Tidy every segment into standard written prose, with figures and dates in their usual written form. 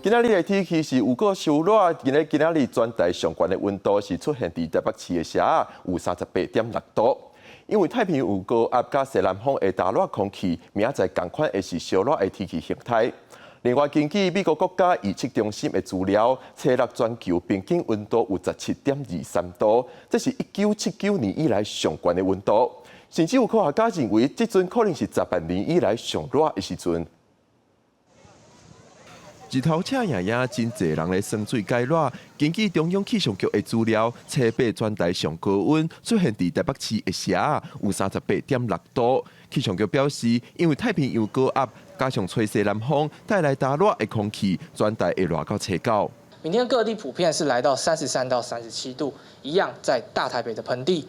今仔日的天氣是有夠燒熱，今日今仔日全台上懸的溫度是出現佇台北市的時，有38.6度。因為太平洋高壓佮西南風的焦熱空氣，明仔載仝款會是燒熱的天氣形態。另外，根據美國國家預測中心的資料，初六全球平均溫度有17.23度，這是1979年以來上懸的溫度。甚至有科學家認為，這陣可能是10萬年以來上熱的時陣。日頭赤炎炎，真濟人咧耍水解熱。根據中央氣象局的資料，初八全台上高溫出現佇台北市的時，有38.6度。氣象局表示，因為太平洋高壓加上吹西南風帶來焦熱的空氣，全台會熱到初九。明天各地普遍是來到33到37度，一樣在大台北的盆地、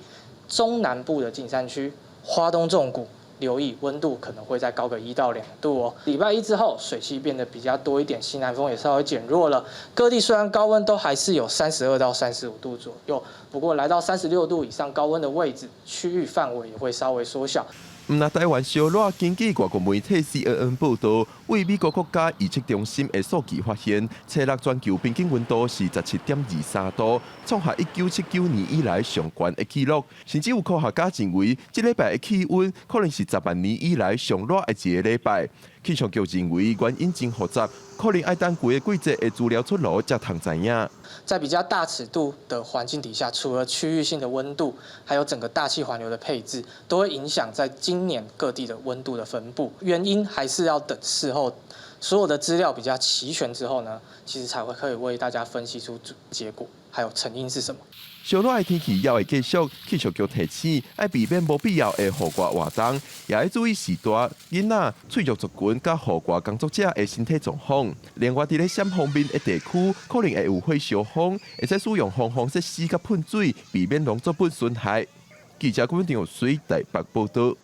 中南部的近山區、花東縱谷，留意溫度可能會再高個1到2度哦。禮拜一之後，水汽變得比較多一點，西南風也稍微減弱了。各地雖然高溫都還是有32到35度左右，不過來到36度以上高溫的位置，區域範圍也會稍微縮小。毋但台灣燒熱，根據外國媒體 CNN 報道，為美國國家預測中心的數據發現，初六全球平均溫度是17.23度，創下1979年以來上懸的紀錄。甚至有科學家認為，這禮拜的氣溫可能是10萬年以來上熱的一个禮拜。氣象局認為原因真複雜，可能愛等規个季節的資料出爐才通知影。在比較大尺度的環境底下，除了區域性的溫度，還有整個大氣環流的配置，都會影響在今年各地的溫度的分布。原因還是要等事後所有的資料比較齊全之後呢，其實才會可以為大家分析出結果，還有成因是什麼。燒熱的天氣猶會繼續，氣象局提醒，愛避免無必要的戶外活動，也愛注意序大囡仔、脆弱族群佮戶外工作者的身體狀況。另外，佇咧閃鋒面的地區，可能會有火燒風，會使使用防風設施佮噴水，避免農作物損害。記者郭文有水台北報道。